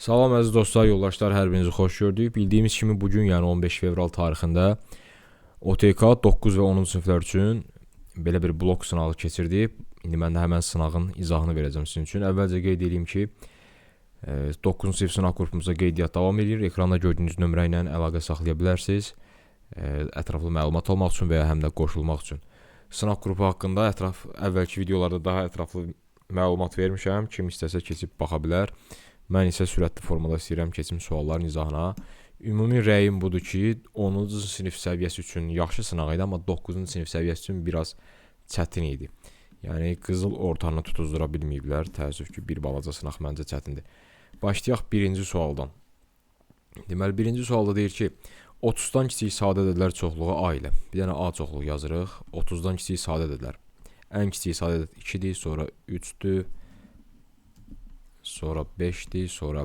Salam əziz dostlar, yoldaşlar, hər birinizi xoş gördük. Bildiyimiz kimi bu gün, yəni 15 fevral tarixində OTK 9 və 10-cu siniflər üçün belə bir blok sınağı keçirdik. İndi mən də həmən sınağın izahını verəcəm sizin üçün. Əvvəlcə qeyd edeyim ki, 9-cu sinif sınaq qrupumuza qeydiyyat davam edir. Ekranda gördüyünüz nömrə ilə əlaqə saxlaya bilərsiniz. Ətraflı məlumat almaq üçün və ya həm də qoşulmaq üçün. Sınaq qrupu haqqında əvvəlki videolarda daha ətraflı məlumat vermişəm. Kim istəsə keçib baxa bilər. Mən isə sürətli formada istəyirəm keçim sualların izahına. Ümumi rəyim budur ki, 10-cu sinif səviyyəsi üçün yaxşı sınaq idi, amma 9-cu sinif səviyyəsi üçün biraz çətin idi. Yəni qızıl ortanı tutuzdura bilməyiblər. Təəssüf ki, bir balaca sınaq məncə çətindir. Başlayaq birinci sualdan. Deməli, birinci sualda deyir ki, 30-dan kiçik sadə ədədlər çoxluğu A ilə. Bir dənə A çoxluğu yazırıq. 30-dan kiçik sadə ədədlər. Ən kiçik sadə ədəd 2-dir, sonra 3-dür. Sonra 5-dir, sonra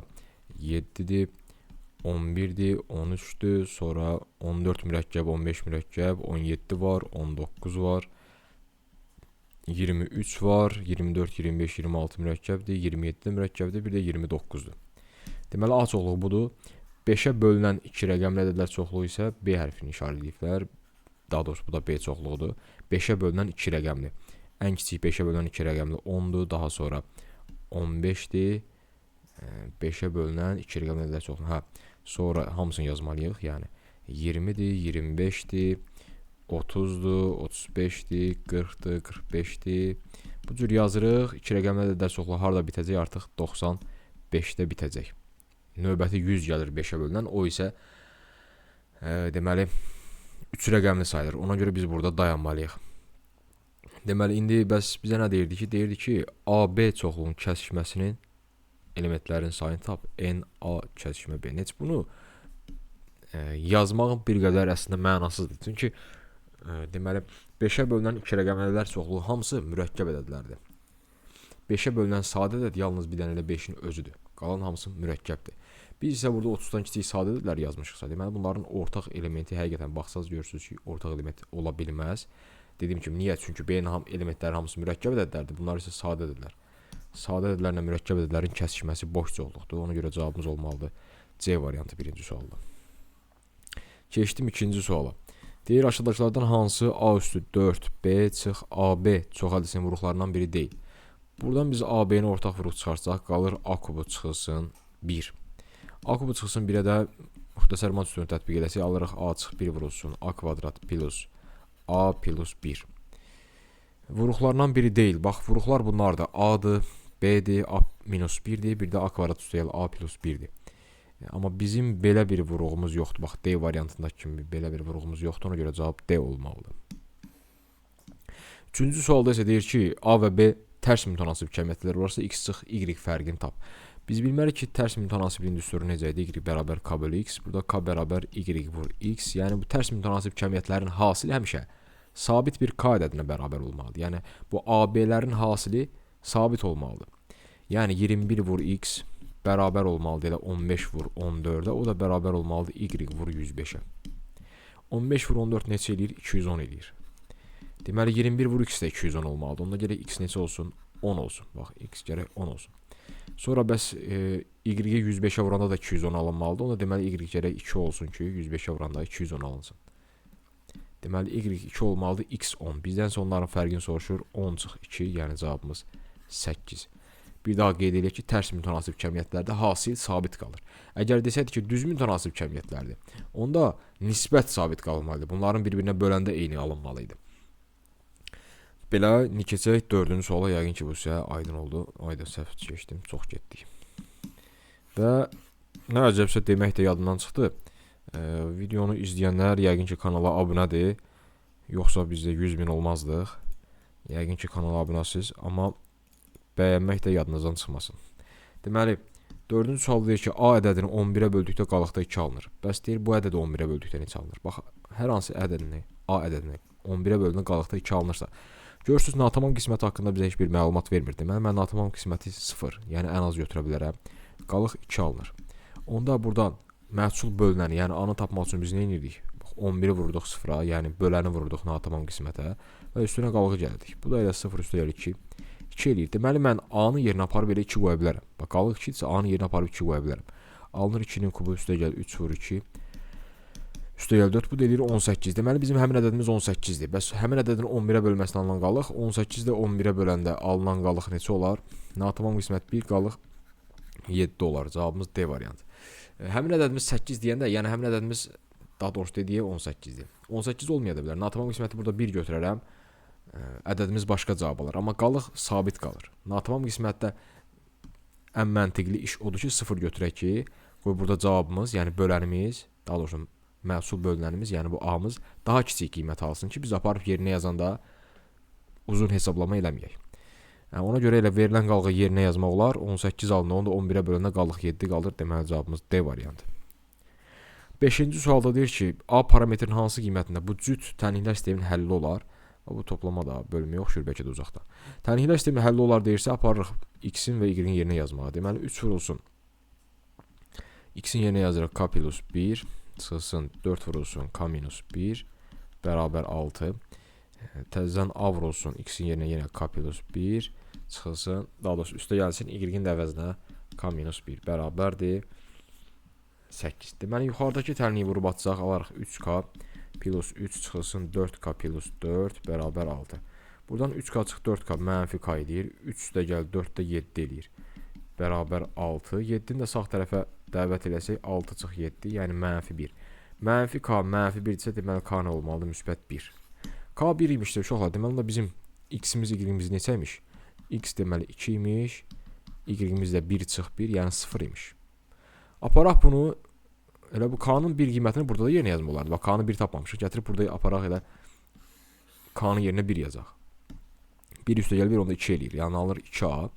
7-dir, 11-dir, 13-dür, sonra 14 mürəkkəb, 15 mürəkkəb, 17 var, 19 var, 23 var, 24, 25, 26 mürəkkəbdir, 27 mürəkkəbdir, bir də 29-dur. Deməli, A çoxluğu budur. 5-ə bölünən 2 rəqəmli ədədlər çoxluğu isə B hərfini işarə ediblər. Daha doğrusu, bu da B çoxluğudur. 5-ə bölünən 2 rəqəmli. Ən kiçik 5-ə bölünən 2 rəqəmli 10-dur, daha sonra 15-dir. 5-ə bölünən 2 rəqəmli ədədlər çoxluğu. Hə, sonra hamısını yazmalıyıq. Yəni 20-dir, 25-dir, 30-dur, 35-dir, 40-dır, 45-dir. Bu cür yazırıq. 2 rəqəmli ədədlər çoxluğu harda bitəcək? Artıq 95-də bitəcək. Növbəti 100 gəlir 5-ə bölünən. O isə deməli 3 rəqəmli sayılır. Ona görə biz burada dayanmalıyıq. Deməli, indi bəs bizə nə deyirdi ki? Deyirdi ki, AB çoxluğunun kəsişməsinin elementlərin sayını tap. N, A kəsişmə B. Heç bunu yazmağın bir qədər əslində mənasızdır. Çünki deməli, 5-ə bölünən 2 rəqəmli ədədlər çoxluğu hamısı mürəkkəb ədədlərdir. 5-ə bölünən sadə ədəd yalnız bir dənə elə 5-in özüdür. Qalan hamısı mürəkkəbdir. Biz isə burada 30-dan kiçik sadə ədədlər yazmışıqsa, deməli, bunların ortaq elementi həqiqətən baxsaz görürsünüz ki, ortaq element ola bilməz. Dediyim kimi, niyə? Çünki B-nin elementləri hamısı mürəkkəb ədədlərdir. Bunlar isə sadə ədədlər. Sadə ədədlərlə mürəkkəb ədədlərin kəsişməsi boş çoxluqdur. Ona görə cavabımız olmalıdır C variantı birinci sualda. Keçdim ikinci suala. Deyir, aşağıdakılardan hansı A üstü 4, B çıx AB çox ədədisinin vuruqlarından biri deyil. Buradan biz AB-ni ortaq vuruq çıxarsaq, qalır A kubu çıxılsın 1. A kubu çıxılsın 1-ə də müxtəsər mat üstünü tətbiq eləsək, alırıq A çıx 1 vurulsun A kvadrat plus A plus 1. Vuruqlardan biri deyil. Bax, vuruqlar bunlardır. A-dır, B-dir, A minus 1-dir, bir də A kvadrat üstəgəl A plus 1-dir. Amma bizim belə bir vuruğumuz yoxdur. Bax, D variantındakı kimi belə bir vuruğumuz yoxdur. Ona görə cavab D olmalıdır. Üçüncü sualda isə deyir ki, A və B tərs mütənasib kəmiyyətlər varsa, X çıx Y fərqini tap. Biz bilmərik ki, tərs mütənasibliyin düsturu necə idi? Y bərabər K bölü X. Burada K bərabər Y vur X. Yəni, bu tərs mütənasib kəmiyyətlərin hasili həmişə sabit bir K ədədinə bərabər olmalıdır. Yəni, bu AB-lərin hasili sabit olmalıdır. Yəni, 21 vur X bərabər olmalıdır elə 15 vur 14-ə. O da bərabər olmalıdır Y vur 105-ə. 15 vur 14 neçə eləyir? 210 eləyir. Deməli, 21 vur X də 210 olmalıdır. Onda gərək X neçə olsun? 10 olsun. Bax, X gərək 10 olsun. Sonra bəs Y-i 105-ə vuranda da 210 alınmalıdır. Onda deməli, Y gərək 2 olsun ki, 105-ə vuranda 210 alınsın. Deməli, Y 2 olmalıdır, X 10. Bizdənsə onların fərqini soruşur. 10 çıx 2, yəni cavabımız 8. Bir daha qeyd edək ki, tərs mütənasib kəmiyyətlərdə hasil sabit qalır. Əgər desəydi ki, düz mütənasib kəmiyyətlərdir, onda nisbət sabit qalmalıdır. Bunların bir-birinə böləndə eyni alınmalı idi. Belə, indi keçək dördüncü suala. Yəqin ki, bu sizə aydın oldu. Ayda səhv keçdim, çox getdik. Və nə əcəbsə demək də yadımdan çıxdı. Videonu izləyənlər yəqin ki, kanala abunədir. Yoxsa biz də 100 min olmazdıq. Yəqin ki, kanala abunəsiz, amma bəyənmək də yadınızdan çıxmasın. Deməli, dördüncü sual deyir ki, A ədədini 11-ə böldükdə qalıqda 2 alınır. Bəs deyir, bu ədədi 11-ə böldükdə neçə alınır? Bax, hər hansı ədədini, A ədədini 11-ə böldükdə qalıqda 2 alınırsa, görürsünüz, natamam qisməti haqqında bizə heç bir məlumat vermir. Deməli, mən natamam qisməti 0, yəni ən az götürə bilərəm. Qalıq 2 alınır. Onda buradan məhsul bölünəni, yəni A-nı tapmaq üçün biz nə edirdik? Bax, 11-i vurduq 0-a, yəni böləni vurduq natamam qismətə və üstünə qalığı gəldik. Bu da elə 0 üstə gəlir 2. 2 eləyir. Deməli, mən A-nın yerinə aparıb elə 2 qoya bilərəm. Bax, qalıq 2 isə A-nın yerinə aparıb 2 qoya bilərəm. Alınır 2-nin kubu üstə gəl 3 vur 2. Üstə gəl 4, bu da eləyir 18. Deməli, bizim həmin ədədimiz 18-dir. Bəs həmin ədədin 11-ə bölməsinə alınan qalıq, 18-də 11-ə böləndə alınan qalıq neçə olar? Natamam qismət 1 qalıq 7 olar. Cavabımız D variantı. Həmin ədədimiz 8 deyəndə, yəni həmin ədədimiz daha doğrusu dediyi 18-dir. 18 olmaya da bilər. Natamam qisməti burada 1 götürərəm. Ədədimiz başqa cavab alır. Amma qalıq sabit qalır. Natamam qismətdə ən məntiqli iş odur ki, 0 götürək ki, qoy burada cavabımız, yəni bölənimiz, daha doğrusu məhsul bölünənimiz, yəni bu A-mız daha kiçik qiymət alsın ki, biz aparıb yerinə yazanda uzun hesablama eləməyək. Yəni, ona görə elə verilən qalığı yerinə yazmaq olar. 18 alınır, onu da 11-ə böləndə qalıq 7 qalır. Deməli, cavabımız D variantı. 5-ci sualda deyir ki, A parametrinin hansı qiymətində bu cüt tənliklər sisteminin həlli olar? Bu toplama da bölməyə oxşuyur, bəlkə də uzaqda. Tənliklər sisteminin həlli olar deyirsə, aparırıq X-in və Y-in yerinə yazmağa. Deməli, 3 vurulsun. X-in yerinə yazırıq K plus 1, çıxılsın 4 vurulsun K minus 1, bərabər 6. Təzədən A vurulsun, X-in yerinə yenə K plus 1, çıxılsın, daha doğrusu üstə gəlsin, Y-in də əvəzinə K minus 1 bərabərdir 8. Deməli, yuxarıdakı tənliyi vurub atsaq, alarıq 3K plus 3 çıxılsın 4K plus 4 bərabər 6. Buradan 3K çıx 4K mənfi K eləyir. 3 də gəl 4 də 7 eləyir. Bərabər 6. 7-ni də sağ tərəfə dəvət eləsək 6 çıx 7, yəni mənfi 1. Mənfi K mənfi 1 isə deməli K nə olmalıdır? Müsbət 1. K 1 imişdir uşaqlar. Deməli onda bizim X-imiz, Y-imiz neçə imiş? X deməli 2 imiş. Y-imiz də 1 çıx 1, yəni 0 imiş. Aparaq bunu, elə bu K-nın 1 qiymətini burada da yerinə yazmaq olardı. Bax, K-nı 1 tapmamışıq. Gətirib burada aparaq elə K-nın yerinə 1 yazaq. 1 üstə gəl 1, onda 2 eləyir. Yəni alınır 2A.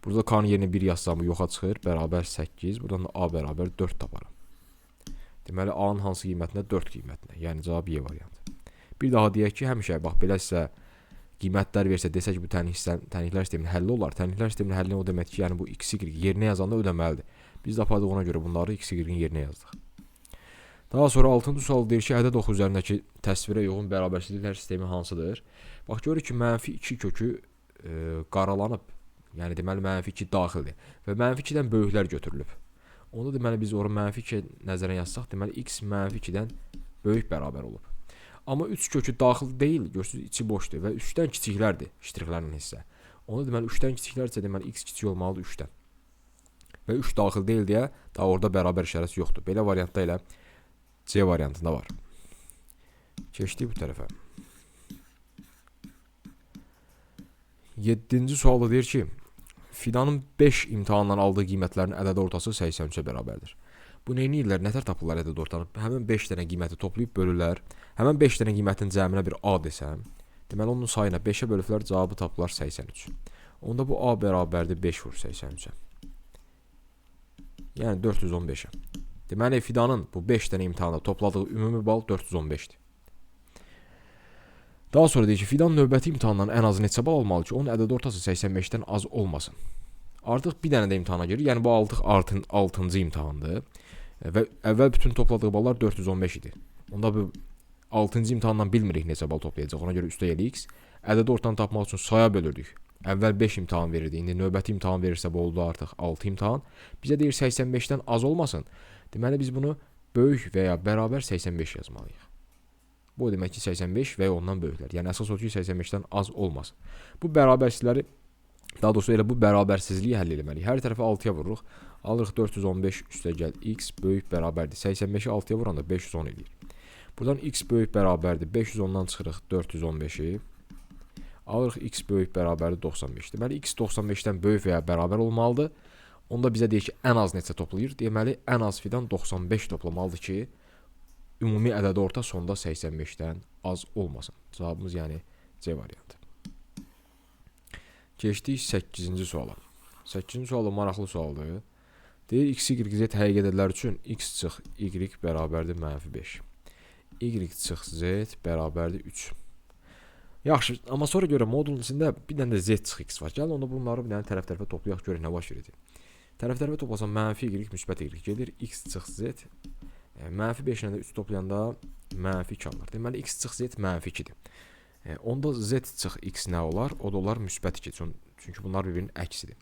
Burada K-nın yerinə 1 yazsam bu yoxa çıxır. Bərabər 8. Buradan da A bərabər 4 taparam. Deməli, A-nın hansı qiymətinə? 4 qiymətinə. Yəni cavab Y variantı. Bir daha deyək ki, həmişə bax belə sizə qiymətlər versə, desək ki, bu tənliklər sisteminin həlli olar. Tənliklər sisteminin həlli o deməkdir ki, yəni bu X, Y yerinə yazanda ödəməlidir. Biz də apardıq ona görə bunları X, Y-in yerinə yazdıq. Daha sonra 6-cı sual deyir ki, ədəd oxu üzərindəki təsvirə uyğun bərabərsizliklər sistemi hansıdır? Bax, görürük ki, mənfi 2 kökü qaralanıb. Yəni, deməli, mənfi 2 daxildir və mənfi 2-dən böyüklər götürülüb. Onda deməli, biz ora mənfi 2 nəzərə yazsaq, deməli, x mənfi 2-dən böyük bərabər olub. Amma 3 kökü daxil deyil, görürsünüz, içi boşdur və 3-dən kiçiklərdir ştrixlərinin hissə. Onda deməli, 3-dən kiçiklərdirsə, deməli, x kiçik olmalıdır 3-dən. Və 3 daxil deyil deyə daha orada bərabər işarəsi yoxdur. Belə variantda elə C variantında var. Keçdik bu tərəfə. 7-ci sualda deyir ki, Fidanın 5 imtahandan aldığı qiymətlərin ədədi ortası 83-ə bərabərdir. Bu nə edirlər? Nətər tapırlar ədədi ortanı? Həmin 5 dənə qiyməti toplayıb bölürlər. Həmin 5 dənə qiymətin cəminə bir A desəm, deməli onun sayına 5-ə bölüblər, cavabı tapırlar 83. Onda bu A bərabərdir 5 vur 83-ə. Yəni 415-ə. Deməli Fidanın bu 5 dənə imtahanda topladığı ümumi bal 415-dir. Daha sonra deyir ki, Fidan növbəti imtahandan ən az neçə bal almalı ki, onun ədədi ortası 85-dən az olmasın. Artıq bir dənə də imtahana girir. Yəni bu artıq 6-cı imtahandır. Və əvvəl bütün topladığı ballar 415 idi. Onda bu 6-cı imtahandan bilmirik neçə bal toplayacaq. Ona görə üstə gəl x. Ədədi ortanı tapmaq üçün saya bölürdük. Əvvəl 5 imtahan verirdi. İndi növbəti imtahan verirsə bu oldu artıq 6 imtahan. Bizə deyir 85-dən az olmasın. Deməli biz bunu böyük və ya bərabər 85 yazmalıyıq. Bu o demək ki 85 və ya ondan böyüklər. Yəni əsas odur ki 85-dən az olmasın. Bu bərabərsizləri, daha doğrusu elə bu bərabərsizliyi həll etməliyik. Hər tərəfə 6-ya vururuq. Alırıq 415 üstə gəl x böyük bərabərdir. 85-i 6-ya vuranda 510 eləyir. Buradan x böyük bərabərdir. 510-dan çıxırıq 415-i. Alırıq x böyük bərabərdir 95. Deməli x 95-dən böyük və ya bərabər olmalıdır. Onda bizə deyir ki, ən az neçə toplayır? Deməli ən az Fidan 95 toplamalıdır ki, ümumi ədədi orta sonda 85-dən az olmasın. Cavabımız yəni C variantı. Keçdik 8-ci suala. 8-ci sual da maraqlı sualdır. Deyir x, y, z həqiqi ədədlər üçün x çıx y bərabərdir mənfi 5. Y çıx z bərabərdir 3. Yaxşı, amma sonra görə modulun içində bir dənə də z çıx x var. Gəlin onda bunları bir dənə tərəf-tərəfə toplayaq, görək nə baş verəcək. Tərəf-tərəfə toplasam mənfi y müsbət y gedir. X çıx z mənfi 5 ilə də 3 toplayanda mənfi 2 alınır. Deməli x çıx z mənfi 2-dir. Onda z çıx x nə olar? O da olar müsbət 2. Çünki bunlar bir-birinin əksidir.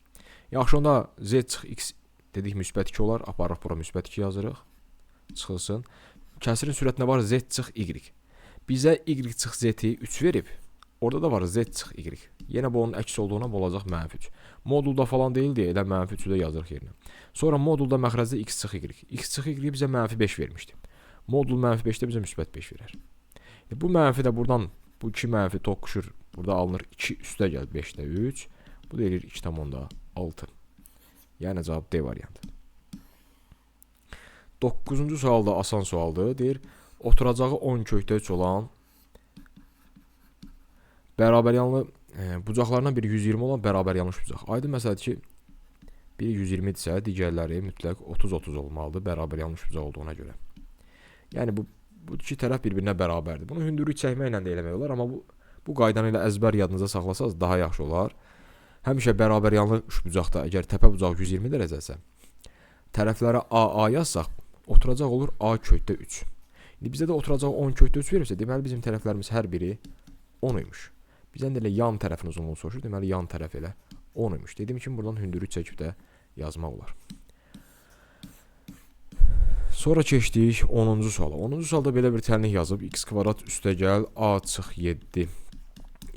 Yaxşı, onda z çıx x dedik müsbət 2 olar. Aparırıq bura müsbət 2 yazırıq. Çıxılsın. Kəsirin sürətinə var z çıx y. Bizə y çıx z-i 3 verib. Orada da var z çıx y. Yenə bu onun əksi olduğuna bu olacaq mənfi 3. Modulda falan deyildi, elə mənfi 3-ü də yazırıq yerinə. Sonra modulda məxrəcdə x çıx y. X çıx y bizə mənfi 5 vermişdi. Modul mənfi 5-də bizə müsbət 5 verər. Bu mənfi də buradan, bu iki mənfi toqquşur. Burada alınır 2 üstə gəl 5-də 3. Bu da eləyir 2,6. Yəni cavab D variantı. 9-cu sual da asan sualdır. Deyir, oturacağı 10 kökdə 3 olan bərabəryanlı bucaqlarından biri 120 olan bərabəryanlı bucaq. Aydın məsələdir ki, biri 120 idisə, digərləri mütləq 30-30 olmalıdır bərabəryanlı bucaq olduğuna görə. Yəni bu iki tərəf bir-birinə bərabərdir. Bunu hündürlük çəkməklə də eləmək olar, amma bu qaydanı ilə əzbər yadınıza saxlasanız daha yaxşı olar. Həmişə bərabəryanlı üçbucaqda əgər təpə bucağı 120 dərəcəsə, tərəflərə AA yazsaq, oturacaq olur A kökdə 3. İndi bizə də oturacaq 10 kökdə 3 veribsə, deməli bizim tərəflərimiz hər biri 10 imiş. Bizdən də elə yan tərəfin uzunluğunu soruşur, deməli yan tərəf elə 10 imiş. Dediyim kimi buradan hündürlük çəkib də yazmaq olar. Sonra keçdik 10-cu suala. 10-cu sualda belə bir tənlik yazıb. X kvadrat üstə gəl, A çıx 7,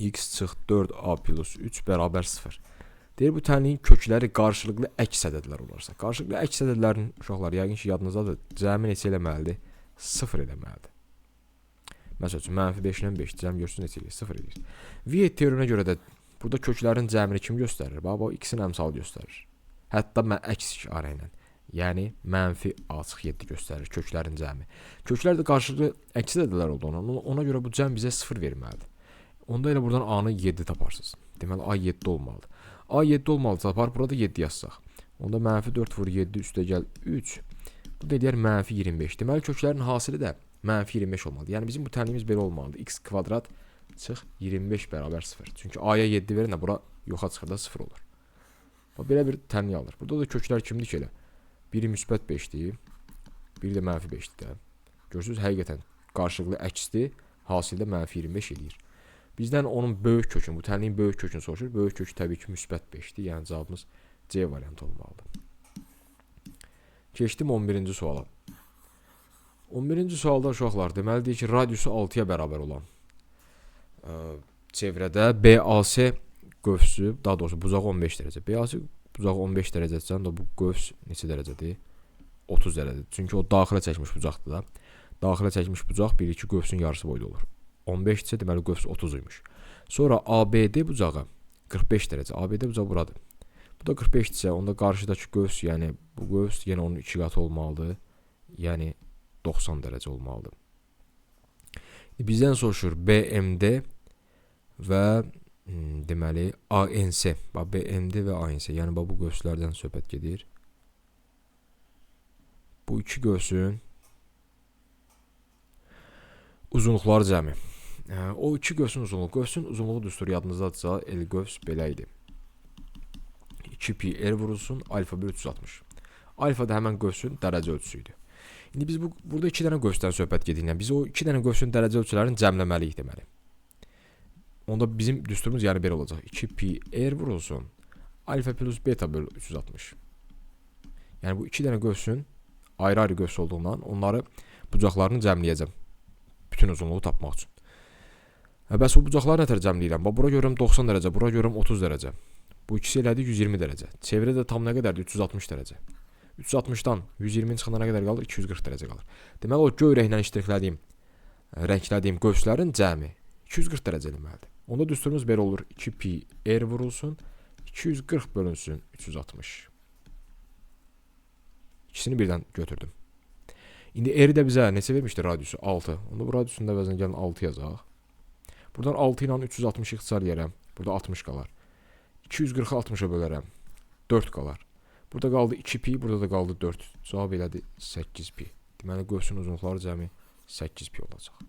x çıx 4a plus 3 bərabər 0. Deyir, bu tənliyin kökləri qarşılıqlı əks ədədlər olarsa. Qarşılıqlı əks ədədlərin, uşaqlar, yəqin ki, yadınızdadır, cəmi neçə eləməlidir? 0 eləməlidir. Məsəl üçün, mənfi 5 ilə 5 cəm görsün neçə eləyir? 0 eləyir. Viet teoreminə görə də burada köklərin cəmini kim göstərir? Bax, bu x-in əmsalı göstərir. Hətta əks işarə ilə. Yəni, mənfi a çıx 7 göstərir köklərin cəmi. Köklər də qarşılıqlı əks ədədlər olduğuna, ona görə bu cəm bizə 0 verməlidir. Onda elə buradan A-nı 7 taparsınız. Deməli, A 7 olmalıdır. A 7 olmalıdır, tapar. Burada 7 yazsaq. Onda mənfi 4 vur 7 üstə gəl 3. Bu da eləyər mənfi 25. Deməli, köklərin hasili də mənfi 25 olmalıdır. Yəni, bizim bu tənliyimiz belə olmalıdır. X kvadrat çıx 25 bərabər 0. Çünki A-ya 7 verin də bura yoxa çıxır da 0 olur. Bax, belə bir tənlik alır. Burada da köklər kimdir ki elə? Biri müsbət 5-dir, biri də mənfi 5-dir də. Görürsünüz, həqiqətən qarşılıqlı əksdir, hasildə mənfi 25 eləyir. Bizdən onun böyük kökünü, bu tənliyin böyük kökünü soruşur. Böyük kökü təbii ki, müsbət 5-dir. Yəni cavabımız C variantı olmalıdır. Keçdim 11-ci suala. 11-ci sualda uşaqlar, deməli deyir ki, radiusu 6-ya bərabər olan çevrədə BAC qövsü, daha doğrusu bucağı 15 dərəcə. BAC bucağı 15 dərəcədirsə, bu qövs neçə dərəcədir? 30 dərəcədir. Çünki o daxilə çəkmiş bucaqdır da. Daxilə çəkmiş bucaq 1-2 qövsün yarısı boyda olur. 15 isə deməli qövs 30 imiş. Sonra ABD bucağı 45 dərəcə. ABD bucağı buradır. Bu da 45 isə onda qarşıdakı qövs, yəni bu qövs yenə onun 2 qatı olmalıdır. Yəni 90 dərəcə olmalıdır. Bizdən soruşur BMD və deməli ANC. Bax BMD və ANC. Yəni bax bu qövslərdən söhbət gedir. Bu iki qövsün uzunluqları cəmi. O iki qövsün uzunluğu. Qövsün uzunluğu düstur yadınızdadırsa, el qövs belə idi. 2 pi r vurulsun, alfa 1 360. Alfa da həmən qövsün dərəcə ölçüsü idi. İndi biz burada iki dənə qövsdən söhbət gedir. Yəni biz o iki dənə qövsün dərəcə ölçülərini cəmləməliyik deməli. Onda bizim düsturumuz yəni belə olacaq. 2 pi r vurulsun, alfa plus beta bölü 360. Yəni bu iki dənə qövsün ayrı-ayrı qövs olduğundan onları bucaqlarını cəmləyəcəm. Bütün uzunluğu tapmaq üçün. Bəs o bucaqları nə tər cəmləyirəm? Bax, bura görürəm 90 dərəcə, bura görürəm 30 dərəcə. Bu ikisi elədi 120 dərəcə. Çevrə də tam nə qədərdir? 360 dərəcə. 360-dan 120-nin çıxanda nə qədər qalır? 240 dərəcə qalır. Deməli, o göy rənglə ştrixlədiyim, rənglədiyim qövslərin cəmi 240 dərəcə eləməlidir. Onda düsturumuz belə olur. 2 pi r vurulsun, 240 bölünsün 360. İkisini birdən götürdüm. İndi r də bizə neçə vermişdi radiusu? 6. Onda bu radiusun da əvəzinə gəlin 6 yazaq. Buradan 6 ilə 360 ixtisar eləyərəm. Burada 60 qalar. 240-ı 60-a bölərəm. 4 qalar. Burada qaldı 2 pi, burada da qaldı 4. Cavab elədi 8 pi. Deməli, qövsün uzunluqları cəmi 8 pi olacaq.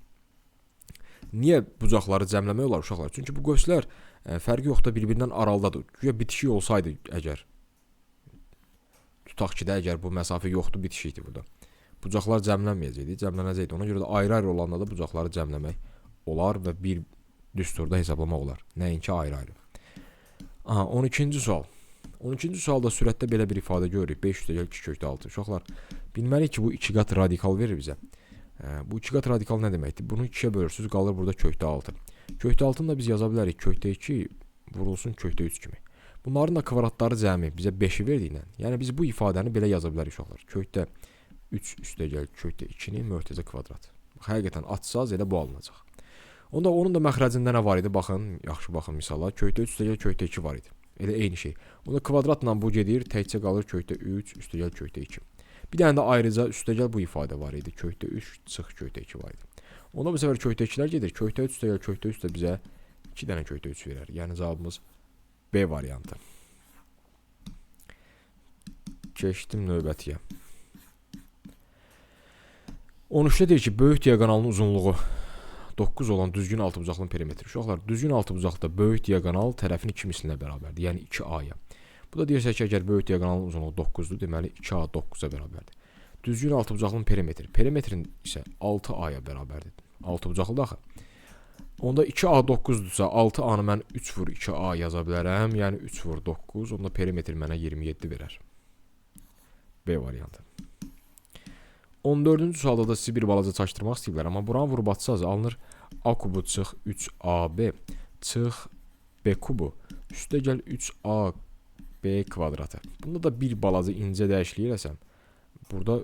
Niyə bucaqları cəmləmək olar uşaqlar? Çünki bu qövslər fərqi yox da bir-birindən aralıdadır. Güya bitişik olsaydı əgər, tutaq ki də əgər bu məsafə yoxdur, bitişikdir burada. Bucaqlar cəmlənməyəcəkdi, cəmlənəcəkdi. Ona görə də ayrı-ayrı olanda da bucaqları cəmləmək olar və bir düsturda hesablamaq olar. Nəinki ayrı-ayrı. Aha, 12-ci sual. 12-ci sualda sürətdə belə bir ifadə görürük. 5 üstəgəl 2 kökdə 6. Uşaqlar, bilməliyik ki, bu 2 qat radikal verir bizə. Bu 2 qat radikal nə deməkdir? Bunu 2-yə bölürsünüz, qalır burada kökdə 6. Kökdə 6-nı da biz yaza bilərik. Kökdə 2 vurulsun kökdə 3 kimi. Bunların da kvadratları cəmi bizə 5-i verdiklə. Yəni biz bu ifadəni belə yaza bilərik uşaqlar. Kökdə 3 üstəgəl kökdə 2-nin mötərizə kvadratı. Həqiqətən açsaz elə bu alınacaq. Onda onun da məxrəcində nə var idi? Baxın, yaxşı baxın misala. Kökdə 3 üstəgəl kökdə 2 var idi. Elə eyni şey. Onda kvadratla bu gedir, təkcə qalır kökdə 3 üstəgəl kökdə 2. Bir dənə də ayrıca üstəgəl bu ifadə var idi. Kökdə 3 çıx kökdə 2 var idi. Onda bu səfər kökdə 2-lər gedir. Kökdə 3 üstəgəl kökdə 3 də bizə 2 dənə kökdə 3 verər. Yəni cavabımız B variantı. Keçdim növbətiyə. 13-də deyir ki, böyük diaqonalın uzunluğu 9 olan düzgün altıbucaqlının perimetri. Uşaqlar, düzgün altıbucaqda böyük diaqonal tərəfin 2 mislinə bərabərdir. Yəni 2A-ya. Bu da deyirsə ki, əgər böyük diaqonalın uzunluğu 9-dur, deməli 2A 9-a bərabərdir. Düzgün altıbucaqlının perimetri. Perimetrin isə 6A-ya bərabərdir. Altıbucaqlıdır axı. Onda 2A 9-dursa 6A-nı mən 3 vur 2A yaza bilərəm. Yəni 3 vur 9. Onda perimetr mənə 27 verər. B variantı. 14-cü sualda da sizi bir balaca çaşdırmaq istəyirlər. Amma buranı vurub atsaz alınır A kubu çıx 3AB çıx B kubu üstə gəl 3AB kvadratı. Bunda da bir balaca incə dəyişiklik eləsəm, burada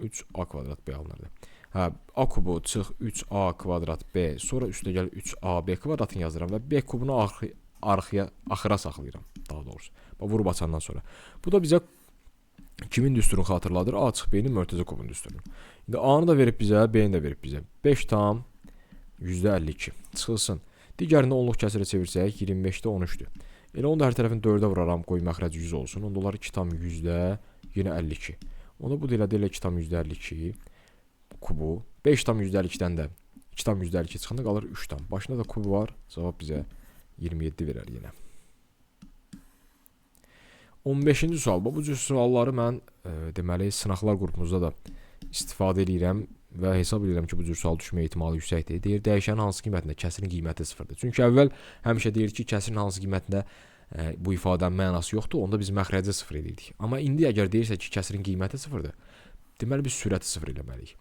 3A kvadrat B alınırdı. Hə, A kubu çıx 3A kvadrat B, sonra üstə gəl 3AB kvadratını yazıram və B kubunu axıra saxlayıram, daha doğrusu. Bax, vurub açandan sonra. Bu da bizə kimin düsturunu xatırladır? A çıx B-nin mötərizə kubunun düsturunu. İndi A-nı da verib bizə, B-ni də verib bizə. 5 tam %52 çıxılsın. Digərini onluq kəsirə çevirsək 25-də 13-dür. Elə onu da hər tərəfini 4-ə vuraram, qoy məxrəci 100 olsun. Onda olar 2 tam yüzdə yenə 52. Onda bu da elə 2 tam %52 kubu. 5 tam %52-dən də 2 tam %52 çıxanda qalır 3 tam. Başında da kubu var. Cavab bizə 27 verər yenə. 15-ci sual. Bu cür sualları mən deməli sınaqlar qrupumuzda da istifadə edirəm və hesab edirəm ki, bu cür sual düşmə ehtimalı yüksəkdir. Deyir, dəyişənin hansı qiymətində kəsirin qiyməti sıfırdır. Çünki əvvəl həmişə deyir ki, kəsirin hansı qiymətində bu ifadənin mənası yoxdur, onda biz məxrəci sıfır edirdik. Amma indi əgər deyirsə ki, kəsirin qiyməti sıfırdır, deməli biz sürəti sıfır eləməliyik.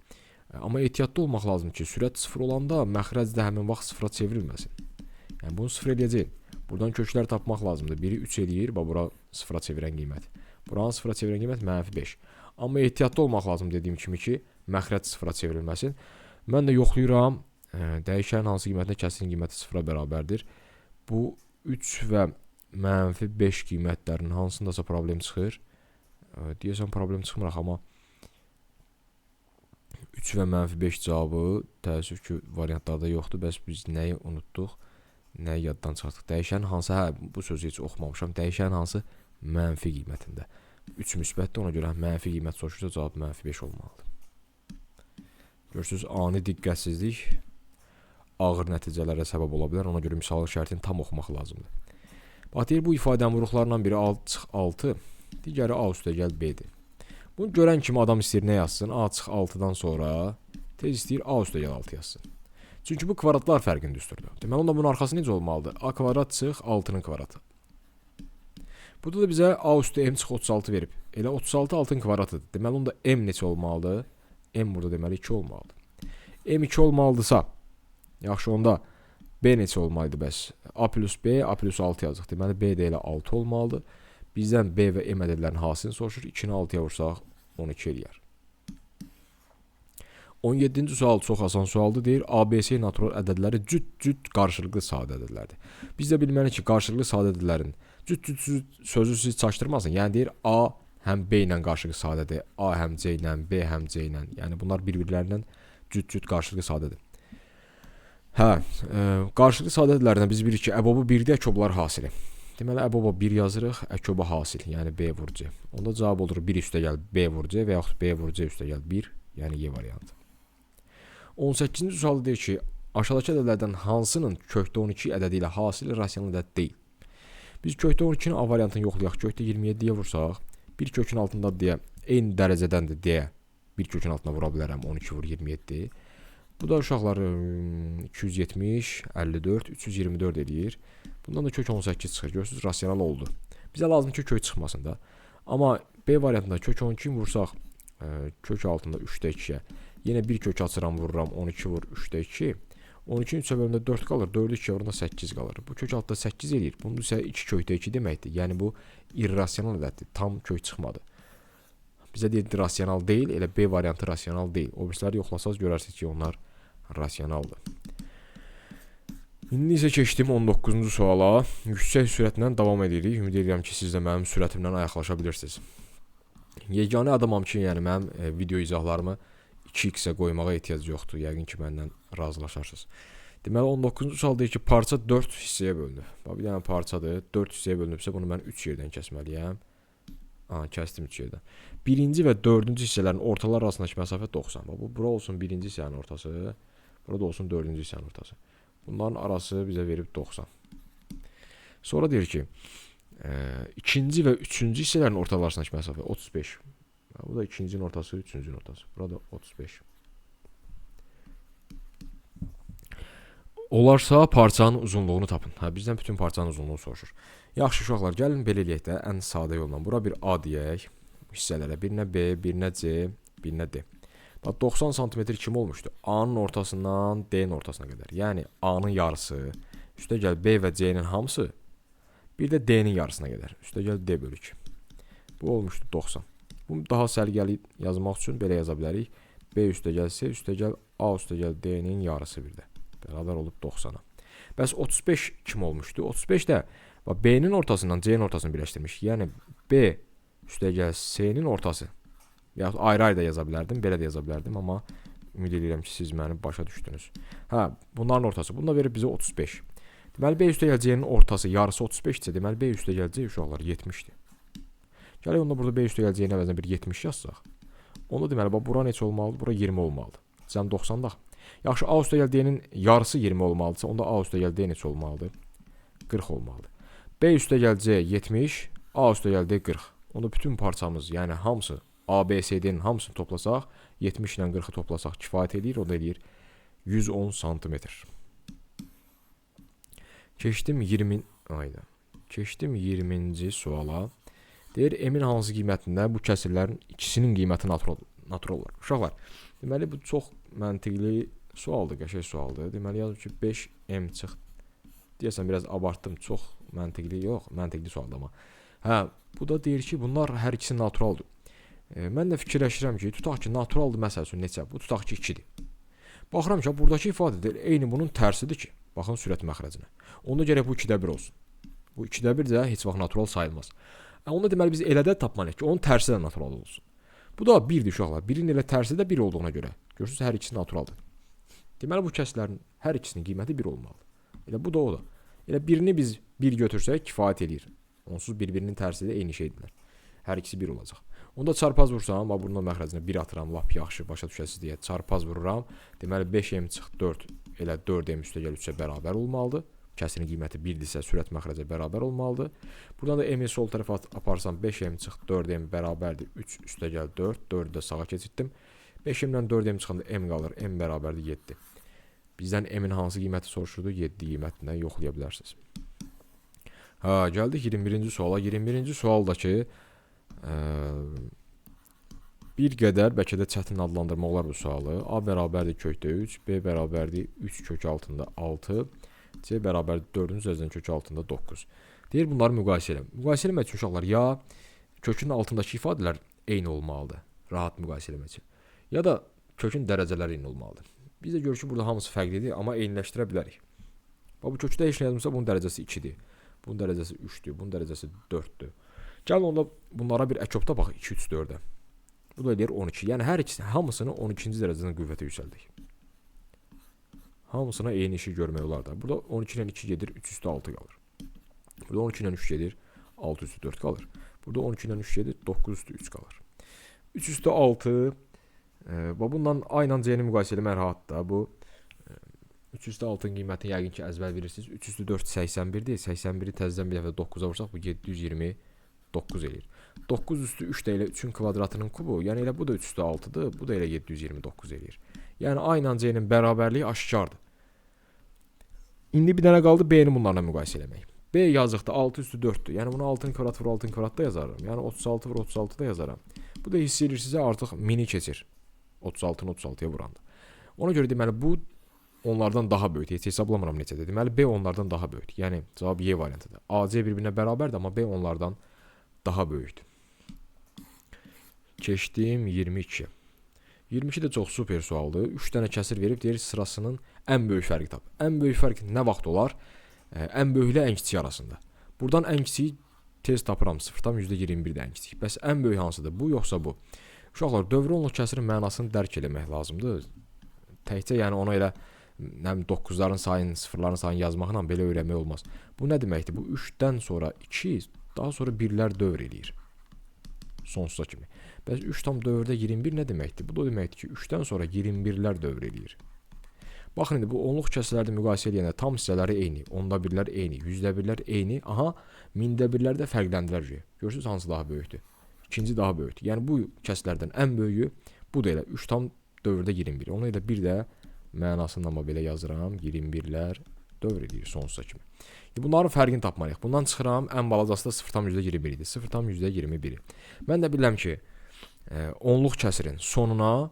Amma ehtiyatlı olmaq lazım ki, sürət sıfır olanda məxrəc də həmin vaxt sıfıra çevrilməsin. Yəni bunu sıfır eləyəcəyik. Buradan köklər tapmaq lazımdır. Biri 3 eləyir, bax bura sıfıra çevirən qiymət. Buranı sıfıra çevirən qiymət mənfi 5. Amma ehtiyatlı olmaq lazım dediyim kimi ki, məxrəc sıfıra çevrilməsin. Mən də yoxlayıram. Dəyişənin hansı qiymətində kəsirin qiyməti sıfıra bərabərdir. Bu 3 və mənfi 5 qiymətlərinin hansındasa problem çıxır. Deyəsən problem çıxmır axı, amma 3 və mənfi 5 cavabı təəssüf ki, variantlarda yoxdur. Bəs biz nəyi unutduq? Nəyi yaddan çıxartdıq? Dəyişənin hansı, hə, bu sözü heç oxumamışam. Dəyişənin hansı mənfi qiymətində. 3 müsbətdir, ona görə mənfi qiymət soruşursa cavab mənfi 5 olmalıdır. Görürsünüz, ani diqqətsizlik ağır nəticələrə səbəb ola bilər. Ona görə misalın şərtini tam oxumaq lazımdır. Bax, deyir, bu ifadənin vuruqlarından biri A çıx 6, digəri A üstə gəl B-dir. Bunu görən kimi adam istəyir nə yazsın? A çıx 6-dan sonra tez istəyir A üstə gəl 6 yazsın. Çünki bu kvadratlar fərqini düsturdur. Deməli, onda bunun arxası necə olmalıdır? A kvadrat çıx 6-nın kvadratı. Burada da bizə A üstü M çıx 36 verib. Elə 36 6-nın kvadratıdır. Deməli, onda M neçə olmalıdır? M burada deməli 2 olmalıdır. M 2 olmalıdırsa, yaxşı, onda B neçə olmalıdır bəs? A plus B, A plus 6 yazıq. Deməli, B də elə 6 olmalıdır. Bizdən B və M ədədlərinin hasilini soruşur. 2-ni 6-ya vursaq 12 eləyər. 17-ci sual çox asan sualdır. Deyir, ABC natural ədədləri cüt-cüt qarşılıqlı sadə ədədlərdir. Biz də bilməliyik ki, qarşılıqlı sadə ədədlərin cüt-cüt sözü sizi çaşdırmasın. Yəni deyir, A həm B ilə qarşılıqlı sadədir, A həm C ilə, B həm C ilə. Yəni bunlar bir-birlərindən cüt-cüt qarşılıqlı sadədir. Hə, qarşılıqlı sadə ədədlərdən biz bilirik ki, əbobu 1-dir, əkoblar hasili. Deməli, əboba 1 yazırıq, əkoba hasil, yəni B vur C. Onda cavab olur 1 üstə gəl B vur C və yaxud B vur C üstə gəl 1, yəni Y variantı. 18-ci sualda deyir ki, aşağıdakı ədədlərdən hansının kökdə 12 ədədi ilə hasil rasional ədəd deyil? Biz kökdə 12-nin A variantını yoxlayaq. Kökdə 27-yə vursaq, bir kökün altında deyə, eyni dərəcədəndir deyə bir kökün altına vura bilərəm. 12 vur 27. Bu da uşaqlar 270, 54, 324 eləyir. Bundan da kök 18 çıxır. Görürsünüz, rasional oldu. Bizə lazım ki, kök çıxmasın da. Amma B variantında kök 12 vursaq, kök altında 3-də 2-yə. Yenə bir kök açıram, vururam, 12 vur 3-də 2. 12-nin 3-ə bölündə 4 qalır, 4-ü 2-yə vuranda 8 qalır. Bu kök altında 8 eləyir. Bunun isə 2 kökdə 2 deməkdir. Yəni bu irrasional ədəddir. Tam kök çıxmadı. Bizə deyir rasional deyil, elə B variantı rasional deyil. O birisləri yoxlasaz görərsiniz ki, onlar rasionaldır. İndi isə keçdim 19-cu suala. Yüksək sürətlə davam edirik. Ümid edirəm ki, siz də mənim sürətimlə ayaqlaşa bilirsiniz. Yeganə adamam ki, yəni mənim video izahlarımı 2x-ə qoymağa ehtiyac yoxdur. Yəqin ki, məndən razılaşarsınız. Deməli, 19-cu sual deyir ki, parça 4 hissəyə bölünüb. Bax, bir dənə parçadır. 4 hissəyə bölünübsə, bunu mən 3 yerdən kəsməliyəm. Aha, kəsdim 3 yerdən. Birinci və dördüncü hissələrin ortalar arasındakı məsafə 90. Bax, bu bura olsun birinci hissənin ortası, burada olsun dördüncü hissənin ortası. Bunların arası bizə verib 90. Sonra deyir ki, ikinci və üçüncü hissələrin ortalar arasındakı məsafə 35. Bu da ikincinin ortası, üçüncünün ortası. Burada 35. Olarsa parçanın uzunluğunu tapın. Hə, bizdən bütün parçanın uzunluğunu soruşur. Yaxşı uşaqlar, gəlin belə eləyək də ən sadə yolla. Bura bir A deyək hissələrə. Birinə B, birinə C, birinə D. Bax, 90 sm kim olmuşdu? A-nın ortasından D-nin ortasına qədər. Yəni A-nın yarısı, üstə gəl B və C-nin hamısı, bir də D-nin yarısına qədər. Üstə gəl D bölü 2. Bu olmuşdu 90. Bunu daha səliqəli yazmaq üçün belə yaza bilərik. B üstə gəl C, üstə gəl A üstə gəl D-nin yarısı bir də. Bərabər olub 90-a. Bəs 35 kim olmuşdu? 35 də B-nin ortasından C-nin ortasını birləşdirmiş. Yəni B üstə gəl C-nin ortası. Yaxud ayrı-ayrı da yaza bilərdim, belə də yaza bilərdim, amma ümid edirəm ki, siz məni başa düşdünüz. Hə, bunların ortası. Bunu da verib bizə 35. Deməli, B üstə gəl C-nin ortası yarısı 35-dirsə, deməli, B üstə gəl C uşaqlar 70-dir. Gələk onda burada B üstə gəl C-nin əvəzinə bir 70 yazsaq. Onda deməli, bax, bura neçə olmalıdır? Bura 20 olmalıdır. Cəm 90-daq. Yaxşı, A üstə gəl D-nin yarısı 20 olmalıdırsa, onda A üstə gəl D neçə olmalıdır? 40 olmalıdır. B üstə gəl C 70, A üstə gəl D 40. Onda bütün parçamız, yəni hamısı A, B, C, D-nin hamısını toplasaq, 70 ilə 40-ı toplasaq kifayət eləyir, o da eləyir 110 santimetr. Keçdim 20. Ayda. Keçdim 20-ci suala. Deyir, M-in hansı qiymətində bu kəsirlərin ikisinin qiyməti natural olar. Uşaqlar, deməli bu çox məntiqli sualdır, qəşəng sualdır. Deməli yazıb ki, 5M çıx. Deyəsən biraz abartdım, çox məntiqli yox, məntiqli sualdır amma. Hə, bu da deyir ki, bunlar hər ikisi naturaldır. Mən də fikirləşirəm ki, tutaq ki, naturaldır məsəl üçün neçə? Bu tutaq ki, 2-dir. Baxıram ki, buradakı ifadədir eyni bunun tərsidir ki, baxın sürət məxrəcinə. Onda gərək bu 2-də 1 olsun. Bu 2-də 1 də heç vaxt natural sayılmaz. Onda deməli biz elə də tapmalıyıq ki, onun tərsi də natural olsun. Bu da 1-dir uşaqlar. 1-in elə tərsi də 1 olduğuna görə. Görürsünüz, hər ikisi naturaldır. Deməli bu kəslərin hər ikisinin qiyməti 1 olmalıdır. Elə bu da o da. Elə birini biz 1 götürsək kifayət eləyir. Onsuz bir-birinin tərsi də eyni şeydirlər. Hər ikisi 1 olacaq. Onda çarpaz vursam, bax bunun məxrəcinə 1 atıram, lap yaxşı başa düşəsiniz deyə çarpaz vururam. Deməli 5m çıx 4, elə 4m üstə gəl 3-ə bərabər olmalıdır. Kəsirin qiyməti 1-dirsə sürət məxrəcə bərabər olmalıdır. Buradan da m-i sol tərəfə aparsam 5m çıx 4m bərabərdir 3 üstə gəl 4, 4-ü də sağa keçirtdim. 5m-dən 4m çıxanda m qalır, m bərabərdir 7. Bizdən m-in hansı qiyməti soruşurdu? 7 qiymətindən yoxlaya bilərsiniz. Hə, gəldik 21-ci suala. 21-ci sualdakı bir qədər bəlkə də çətin adlandırmaq olar bu sualı. A bərabərdir kökdə 3, B bərabərdir 3 kök altında 6, C bərabərdir 4-cü dərəcənin kökü altında 9. Deyir bunları müqayisə elə. Müqayisə eləmək üçün uşaqlar ya kökün altındakı ifadələr eyni olmalıdır, rahat müqayisə eləmək üçün. Ya da kökün dərəcələri eyni olmalıdır. Biz də görürük ki, burada hamısı fərqlidir, amma eyniləşdirə bilərik. Bax, bu kökdə heç nə yazmırsa bunun dərəcəsi 2-dir, bunun dərəcəsi 3-dür, bunun dərəcəsi 4-dür. Gəlin onda bunlara bir əkobda bax 2, 3, 4-ə. Bu da eləyir 12. Yəni hər ikisini, hamısını 12-ci dərəcədən qüvvətə yüksəldik. Hamısına eyni işi görmək olar da. Burada 12 ilə 2 gedir, 3 üstü 6 qalır. Burada 12 ilə 3 gedir, 6 üstü 4 qalır. Burada 12 ilə 3 gedir, 9 üstü 3 qalır. 3 üstü 6. Bununla A ilə C-ni müqayisə eləmək rahatdır da. Bu 3 üstü 6-nın qiymətini yəqin ki əzbər bilirsiniz. 3 üstü 4 81-dir. 81-i təzədən bir dəfə 9-a vursaq bu 729 eləyir. 9 üstü 3 də elə 3-ün kvadratının kubu. Yəni elə bu da 3 üstü 6-dır. Bu da elə 729 eləyir. Yəni A ilə C-nin bərabərliyi aşkardır. İndi bir dənə qaldı B-ni bunlarla müqayisə eləmək. B yazıqda 6 üstü 4-dür. Yəni bunu 6-nın kvadratı vur 6-nın kvadratı da yazaram. Yəni 36 vur 36 da yazaram. Bu da hiss edirsinizsə artıq mini keçir. 36-nı 36-ya vuranda. Ona görə deməli bu onlardan daha böyükdür. Heç hesablamıram neçədir. Deməli B onlardan daha böyükdür. Yəni cavab Y variantıdır. AC bir-birinə bərabərdir, amma B onlardan daha böyükdür. Keçdim 22. 22 də çox super sualdır. 3 dənə kəsir verib deyir sırasının ən böyük fərqi tap. Ən böyük fərq nə vaxt olar? Ən böyüklə ən kiçiyi arasında. Buradan ən kiçiyi tez tapıram. 0,21-də ən kiçik. Bəs ən böyük hansıdır? Bu yoxsa bu? Uşaqlar, dövrü onluq kəsirin mənasını dərk eləmək lazımdır. Təkcə yəni ona elə nə bilim 9-ların sayını, sıfırların sayını yazmaqla belə öyrənmək olmaz. Bu nə deməkdir? Bu 3-dən sonra 2, daha sonra 1-lər dövr eləyir. Sonsuza kimi. Bəs 3 tam dövrdə 21 nə deməkdir? Bu da o deməkdir ki, 3-dən sonra 21-lər dövr eləyir. Baxın indi bu onluq kəsrlərdə müqayisə eləyəndə tam hissələri eyni, onda birlər eyni, yüzdə birlər eyni. Aha, mində birlər də fərqləndilər. Görürsünüz hansı daha böyükdür? İkinci daha böyükdür. Yəni bu kəsrlərdən ən böyüyü bu da elə 3 tam dövrdə 21. Ona elə bir də mənasını amma belə yazıram. 21-lər dövr eləyir sonsuza kimi. Bunların fərqini tapmalıyıq. Bundan çıxıram, ən balacası da 0,21 idi. 0,21. Mən də bilirəm ki, onluq kəsirin sonuna,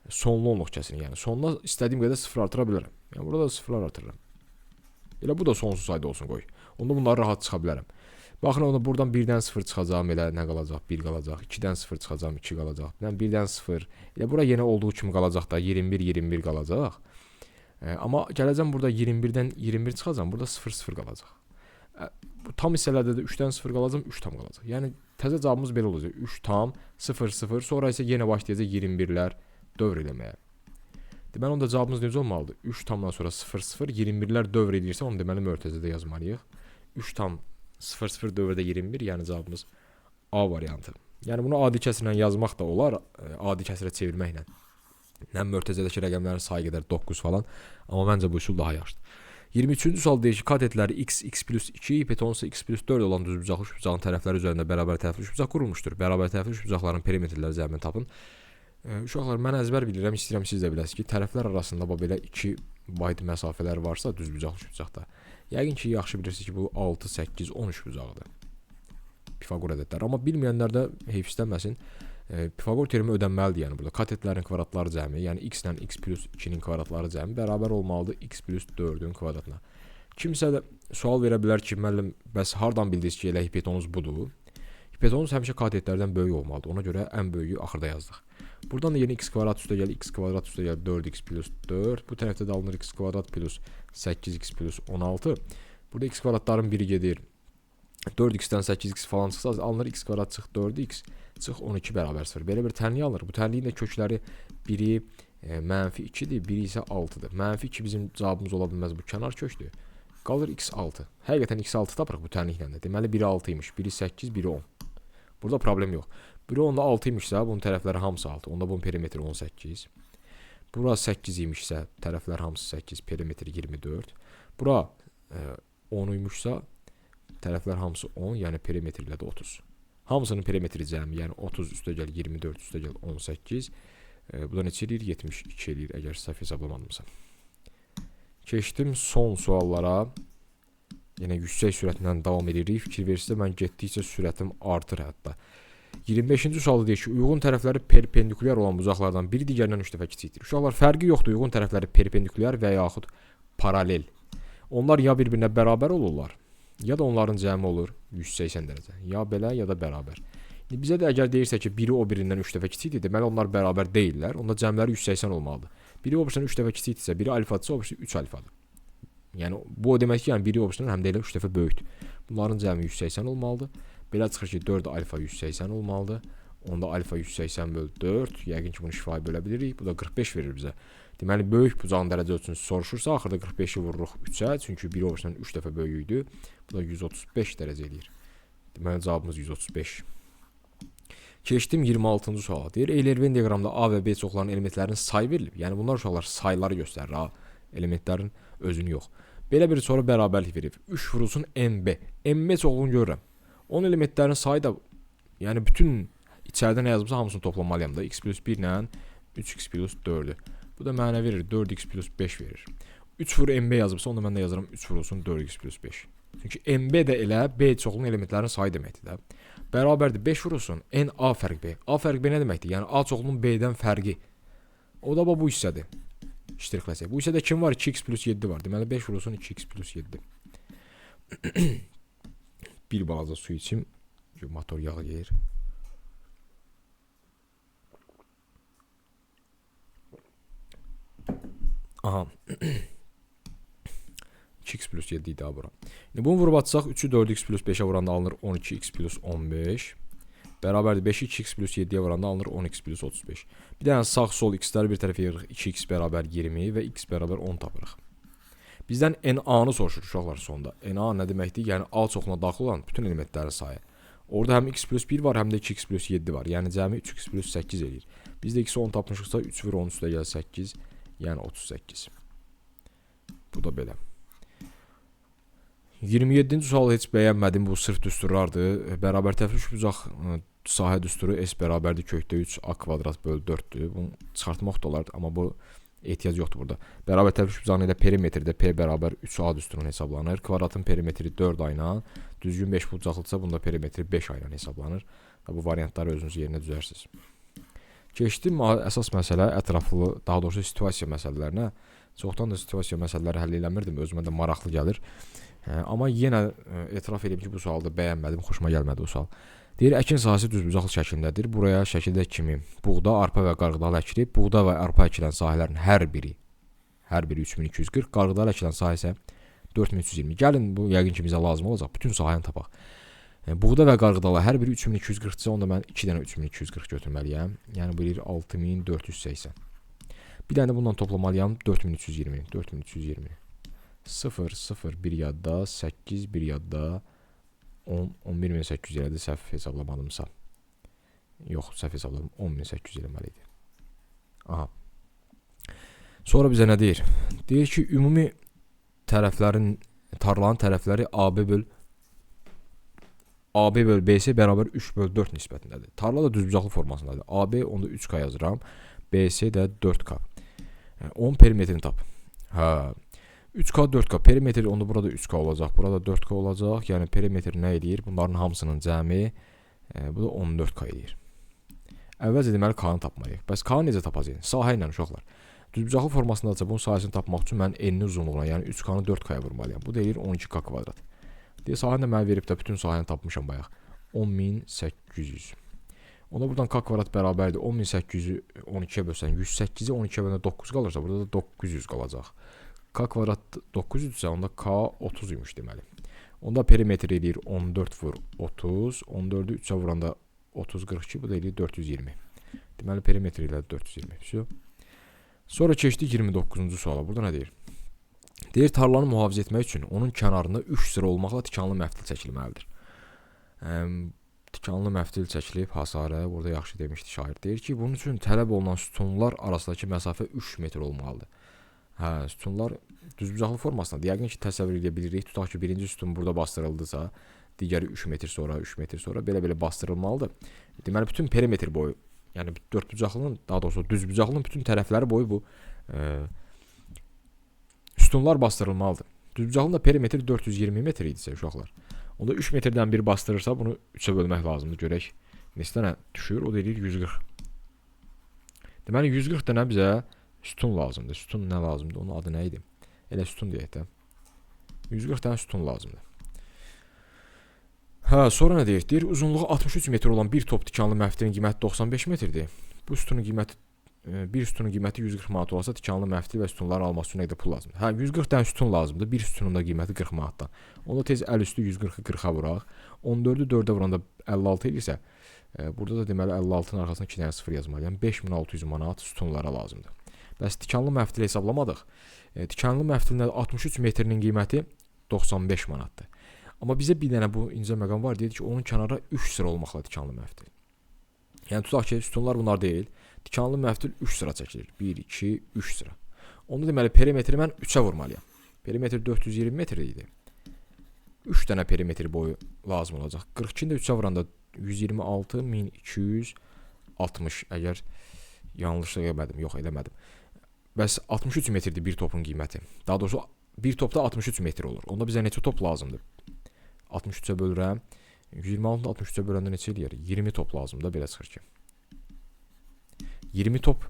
sonlu onluq kəsirin, yəni sonuna istədiyim qədər sıfır artıra bilərəm. Yəni burada da sıfırlar artırıram. Elə bu da sonsuz sayda olsun qoy. Onda bunları rahat çıxa bilərəm. Baxın onda buradan 1-dən 0 çıxacağam, elə nə qalacaq? 1 qalacaq. 2-dən 0 çıxacağam, 2 qalacaq. Mən 1-dən 0. Elə bura yenə olduğu kimi qalacaq da 21 21 qalacaq. Amma gələcəm burada 21-dən 21 çıxacağam, burada 0 0 qalacaq. Bu tam hissələrdə də 3-dən 0 qalacam, 3 tam qalacaq. Yəni təzə cavabımız belə olacaq. 3 tam 0 0, sonra isə yenə başlayacaq 21-lər dövr eləməyə. Deməli onda cavabımız necə olmalıdır? 3 tamdan sonra 0 0, 21-lər dövr eləyirsə, onu deməli mötərizədə yazmalıyıq. 3 tam 0 0 dövrdə 21, yəni cavabımız A variantı. Yəni bunu adi kəsirlə yazmaq da olar, adi kəsirə çevirməklə. Nə mötərizədəki rəqəmlərin sayı qədər 9 falan, amma məncə bu üsul daha yaxşıdır. 23-cü sual deyir ki, katetləri x, x plus 2, hipotenusu x plus 4 olan düzbucaqlı üçbucağın tərəfləri üzərində bərabər tərəfli üçbucaq qurulmuşdur. Bərabər tərəfli üçbucaqların perimetrləri zəmini tapın. Uşaqlar, mən əzbər bilirəm, istəyirəm siz də biləsiniz ki, tərəflər arasında belə 2 bayt məsafələr varsa düzbucaqlı üçbucaqda, yəqin ki, yaxşı bilirsiniz ki, bu 6, 8, 10 üçbucağıdır. Pifaqor ədədləri. Amma bilməyənlər də heyf istəməsin. Pifaqor terimi ödənməlidir, yəni burada katetlərin kvadratları cəmi, yəni x ilə x plus 2-nin kvadratları cəmi bərabər olmalıdır x plus 4-ün kvadratına. Kimsə də sual verə bilər ki, müəllim, bəs hardan bildiniz ki, elə hipotenuz budur? Hipotenuz həmişə katetlərdən böyük olmalıdır. Ona görə ən böyüyü axırda yazdıq. Buradan da yeni x kvadrat üstə gəlir, x kvadrat üstə gəlir 4x plus 4. Bu tərəfdə də alınır x kvadrat plus 8x plus 16. Burada x kvadratların biri gedir. 4x-dən 8x falan çıxsa alınır x kvadrat çıx 4x çıx 12 bərabər 0. Belə bir tənlik alınır. Bu tənliyin də kökləri biri mənfi 2-dir, biri isə 6-dır. Mənfi 2 bizim cavabımız ola bilməz, bu kənar kökdür. Qalır x6. Həqiqətən x6 tapırıq bu tənliklə də. Deməli biri 6 imiş, biri 8, biri 10. Burada problem yox. Biri onda 6 imişsə, bunun tərəfləri hamısı 6. Onda bunun perimetri 18. Bura 8 imişsə, tərəflər hamısı 8, perimetri 24. Bura 10 imişsə, tərəflər hamısı 10, yəni perimetri ilə də 30. Hamısının perimetri cəmi, yəni 30 üstə gəl 24 üstə gəl 18. Bu da neçə eləyir? 72 eləyir, əgər səhv hesablamadımsa. Keçdim son suallara. Yenə yüksək sürətlə davam edirik. Fikir verirsinizsə, mən getdikcə sürətim artır hətta. 25-ci sualda deyir ki, uyğun tərəfləri perpendikulyar olan bucaqlardan biri digərindən 3 dəfə kiçikdir. Uşaqlar, fərqi yoxdur. Uyğun tərəfləri perpendikulyar və yaxud paralel. Onlar ya bir-birinə bərabər olurlar, ya da onların cəmi olur 180 dərəcə. Ya belə, ya da bərabər. İndi bizə də əgər deyirsə ki, biri o birindən 3 dəfə kiçikdir, deməli onlar bərabər deyillər. Onda cəmləri 180 olmalıdır. Biri o birisindən 3 dəfə kiçikdirsə, biri alfadırsa, o birisi 3 alfadır. Yəni bu o demək ki, yəni biri o birisindən həm də elə 3 dəfə böyükdür. Bunların cəmi 180 olmalıdır. Belə çıxır ki, 4 alfa 180 olmalıdır. Onda alfa 180 böl 4. Yəqin ki, bunu şifahi bölə bilirik. Bu da 45 verir bizə. Deməli, böyük bucağın dərəcə ölçüsünü soruşursa, axırda 45-i vururuq 3-ə. Çünki biri o birisindən 3 dəfə böyük idi. Bu da 135 dərəcə eləyir. Deməli, cavabımız 135. Keçdim 26-cı suala. Deyir, Euler-Venn diaqramda A və B çoxlarının elementlərinin sayı verilib. Yəni, bunlar uşaqlar sayları göstərir. A elementlərin özünü yox. Belə bir soru bərabərlik verib. 3 vurulsun MB. MB çoxluğunu görürəm. Onun elementlərinin sayı da, yəni bütün içəridə nə yazıbsa hamısını toplamalıyam da. X plus 1 ilə 3x plus 4-ü. Bu da mənə verir 4x plus 5 verir. 3 vur MB yazıbsa, onda mən də yazıram 3 vurulsun 4x plus 5. Çünki MB də elə B çoxluğunun elementlərinin sayı deməkdir də. Bərabərdir 5 vurulsun NA fərq B. A fərq B nə deməkdir? Yəni A çoxluğunun B-dən fərqi. O da bu hissədir. Ştrixləsək. Bu hissədə kim var? 2x plus 7 var. Deməli 5 vurulsun 2x plus 7. Bir balaca su içim. Motor yağı yeyir. Aha. 2x plus 7 idi bura. İndi bunu vurub atsaq 3-ü 4x plus 5-ə vuranda alınır 12x plus 15. Bərabərdir 5-i 2x plus 7-yə vuranda alınır 10x plus 35. Bir dənə sağ sol x-ləri bir tərəfə yığırıq. 2x bərabər 20 və x bərabər 10 tapırıq. Bizdən NA-nı soruşur uşaqlar sonda. NA nə deməkdir? Yəni A çoxluğuna daxil olan bütün elementlərin sayı. Orada həm x plus 1 var, həm də 2x plus 7 var. Yəni cəmi 3x plus 8 eləyir. Biz də x-i 10 tapmışıqsa 3 vur 10 üstə gəl 8, yəni 38. Bu da belə. 27-ci sualı heç bəyənmədim. Bu sırf düsturlardır. Bərabər tərəfli üçbucaq sahə düsturu S bərabərdir kökdə 3 A kvadrat bölü 4-dür. Bunu çıxartmaq da olardı, amma bu ehtiyac yoxdur burada. Bərabər tərəfli üçbucağın elə perimetrdə P bərabər 3A düsturunun hesablanır. Kvadratın perimetri 4 A ilə, düzgün 5 bucaqlıdırsa bunda perimetri 5 A ilə hesablanır. Bu variantları özünüz yerinə düzərsiniz. Keçdim əsas məsələ ətraflı, daha doğrusu situasiya məsələlərinə. Çoxdan da situasiya məsələləri həll eləmirdim, özümə də maraqlı gəlir. Amma yenə etiraf edeyim ki, bu sualı da bəyənmədim, xoşuma gəlmədi bu sual. Deyir, əkin sahəsi düzbucaqlı şəklindədir. Buraya şəkildə kimi buğda, arpa və qarğıdalı əkilib. Buğda və arpa əkilən sahələrin hər biri 3240, qarğıdalı əkilən sahə isə 4320. Gəlin, bu yəqin ki bizə lazım olacaq. Bütün sahəni tapaq. Buğda və qarğıdalı hər biri 3240-dırsa, onda mən 2 dənə 3240 götürməliyəm. Yəni bu eləyir 6480. Bir dənə də bundan toplamalıyam 4320. 4320. 0, 0, 1 yadda, 8, 1 yadda, 10, 11800 elədi, səhv hesaplamadımsa. Yox, səhv hesabladım, 10800 eləməli idi. Aha. Sonra bizə nə deyir? Deyir ki, ümumi tərəflərin, tarlanın tərəfləri AB böl BC bərabər 3 böl 4 nisbətindədir. Tarla da düzbucaqlı formasındadır. AB onda 3K yazıram, BC də 4K. 10 perimetrini tap. Hə. 3K 4K perimetr onda burada 3K olacaq, burada 4K olacaq. Yəni perimetr nə eləyir? Bunların hamısının cəmi bu da 14K eləyir. Əvvəlcə deməli K-nı tapmalıyıq. Bəs K-nı necə tapacağıq? Sahə ilə uşaqlar. Düzbucaqlı formasındadırsa bunun sahəsini tapmaq üçün mən n-in uzunluğuna, yəni 3K-nı 4K-ya vurmalıyam. Bu da eləyir 12K kvadrat. Deyə sahəni də mənə verib də bütün sahəni tapmışam bayaq. 10800. Onda buradan K kvadrat bərabərdir. 10800-ü 12-yə bölsən 108-i 12-yə böləndə 9 qalırsa burada da 900 qalacaq. K kvadrat 900-dürsə onda K 30 imiş deməli. Onda perimetr eləyir 14 vur 30. 14-ü 3-ə vuranda 30 42, bu da eləyir 420. Deməli perimetr elədi 420. Sonra keçdik 29-cu suala. Burada nə deyir? Deyir tarlanı mühafizə etmək üçün onun kənarında 3 sıra olmaqla tikanlı məftil çəkilməlidir. Tikanlı məftil çəkilib hasarə, burada yaxşı demişdi şair. Deyir ki, bunun üçün tələb olunan sütunlar arasındakı məsafə 3 metr olmalıdır. Hə, sütunlar düzbucaqlı formasındadır. Yəqin ki, təsəvvür edə bilirik. Tutaq ki, birinci sütun burada bastırıldısa, digəri 3 metr sonra, 3 metr sonra belə-belə bastırılmalıdır. Deməli, bütün perimetr boyu, yəni dördbucaqlının, daha doğrusu düzbucaqlının bütün tərəfləri boyu bu sütunlar bastırılmalıdır. Düzbucaqlının da perimetri 420 metr idisə uşaqlar. Onda 3 metrdən bir bastırırsa, bunu 3-ə bölmək lazımdır. Görək neçə dənə düşür? O da eləyir 140. Deməli, 140 dənə bizə sütun lazımdır. Sütun nə lazımdır? Onun adı nə idi? Elə sütun deyək də. 140 dənə sütun lazımdır. Hə, sonra nə deyir? Deyir, uzunluğu 63 metr olan bir top tikanlı məftilin qiyməti 95 metrdir. Bu sütunun qiyməti, bir sütunun qiyməti 140 manat olsa, tikanlı məftil və sütunların alması üçün nə qədər pul lazımdır? Hə, 140 dənə sütun lazımdır. Bir sütunun da qiyməti 40 manatdan. Onda tez əl üstü 140-ı 40-a vuraq. 14-ü 4-ə vuranda 56 eləyirsə, burada da deməli 56-nın arxasına 2 dənə 0 yazmalıyam. 5600 manat sütunlara lazımdır. Bəs tikanlı məftili hesablamadıq. Tikanlı məftilin 63 metrinin qiyməti 95 manatdır. Amma bizə bir dənə bu incə məqam var. Deyir ki, onun kənara 3 sıra olmaqla tikanlı məftil. Yəni tutaq ki, sütunlar bunlar deyil. Tikanlı məftil 3 sıra çəkilir. 1, 2, 3 sıra. Onda deməli perimetri mən 3-ə vurmalıyam. Perimetr 420 metr idi. 3 dənə perimetr boyu lazım olacaq. 42-ni də 3-ə vuranda 126260. Əgər yanlışlıq eləmədim, yox eləmədim. Bəs 63 metrdir bir topun qiyməti. Daha doğrusu bir topda 63 metr olur. Onda bizə neçə top lazımdır? 63-ə bölürəm. 126-nı 63-ə böləndə neçə eləyir? 20 top lazımdır, belə çıxır ki. 20 top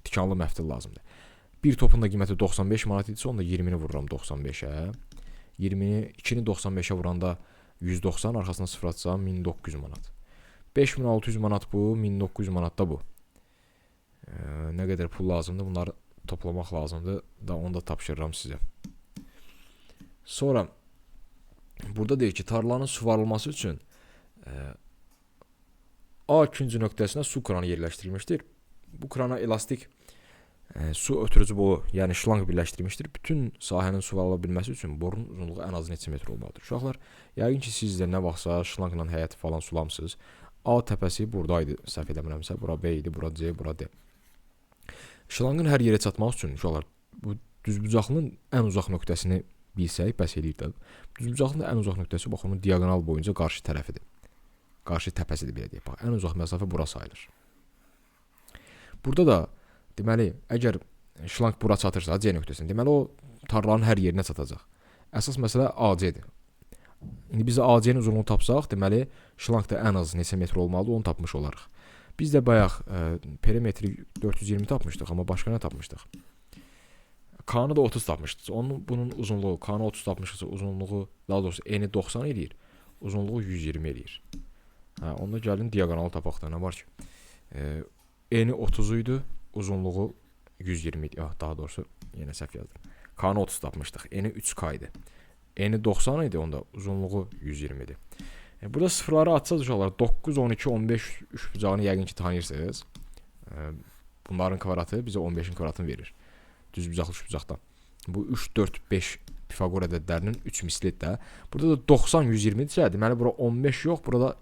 tikanlı məftil lazımdır. Bir topun da qiyməti 95 manat idisə, onda 20-ni vururam 95-ə. 20-ni 2-ni 95-ə vuranda 190, arxasına sıfır atsam 1900 manat. 5600 manat bu, 1900 manat da bu. Nə qədər pul lazımdır? Bunları toplamaq lazımdır. Da onu da tapşırıram sizə. Sonra burada deyir ki, tarlanın suvarılması üçün A küncü nöqtəsinə su kranı yerləşdirilmişdir. Bu krana elastik su ötürücü boru, yəni şlanq birləşdirilmişdir. Bütün sahənin suvarıla bilməsi üçün borunun uzunluğu ən az neçə metr olmalıdır? Uşaqlar, yəqin ki, siz də nə vaxtsa şlanqla həyəti falan sulamısınız. A təpəsi buradaydı, səhv eləmirəmsə, bura B idi, bura C, bura D. Şlanqın hər yerə çatmaq üçün uşaqlar, bu düzbucaqlının ən uzaq nöqtəsini bilsək, bəs eləyir də. Düzbucaqlının ən uzaq nöqtəsi, bax, onun diaqonal boyunca qarşı tərəfidir. Qarşı təpəsidir, belə deyək. Bax, ən uzaq məsafə bura sayılır. Burada da, deməli, əgər şlanq bura çatırsa, C nöqtəsinə, deməli, o tarlanın hər yerinə çatacaq. Əsas məsələ AC-dir. İndi biz AC-nin uzunluğunu tapsaq, deməli, şlanq da ən az neçə metr olmalıdır, onu tapmış olarıq. Biz də bayaq perimetri 420 tapmışdıq, amma başqa nə tapmışdıq? K-nı da 30 tapmışdıq. Onun, bunun uzunluğu, K-nı 30 tapmışdıqsa, uzunluğu, daha doğrusu eni 90 eləyir, uzunluğu 120 eləyir. Hə, onda gəlin diaqonalı tapaq da, nə var ki? Eni 30 idi, uzunluğu 120 idi. Ah, daha doğrusu yenə səhv yazdım. K-nı 30 tapmışdıq. Eni 3K idi. Eni 90 idi, onda uzunluğu 120 idi. Burada sıfırları atsaz uşaqlar 9, 12, 15 üçbucağını yəqin ki tanıyırsınız. Bunların kvadratı bizə 15-in kvadratını verir. Düzbucaqlı üçbucaqdan. Bu 3, 4, 5 Pifaqor ədədlərinin 3 mislidir də. Burada da 90, 120-dirsə, deməli bura 15 yox, burada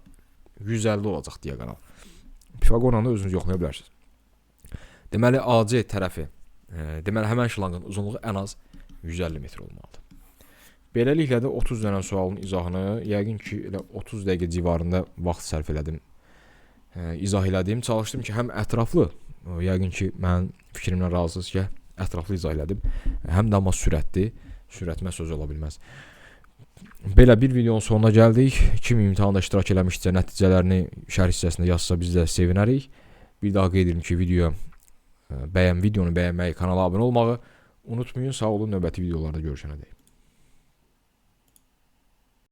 150 olacaq diaqonal. Pifaqorla da özünüz yoxlaya bilərsiniz. Deməli AC tərəfi, deməli həmən şlanqın uzunluğu ən az 150 metr olmalıdır. Beləliklə də 30 dənə sualın izahını yəqin ki elə 30 dəqiqə civarında vaxt sərf elədim. İzah elədim. Çalışdım ki, həm ətraflı, yəqin ki mənim fikrimlə razısınız ki, ətraflı izah elədim. Həm də amma sürətli, sürətmə sözü ola bilməz. Belə bir videonun sonuna gəldik. Kim imtahanda iştirak eləmişsə nəticələrini şərh hissəsində yazsa biz də sevinərik. Bir daha qeyd edirəm ki, videoya videonu bəyənməyi, kanala abunə olmağı unutmayın. Sağ olun, növbəti videolarda görüşənədək.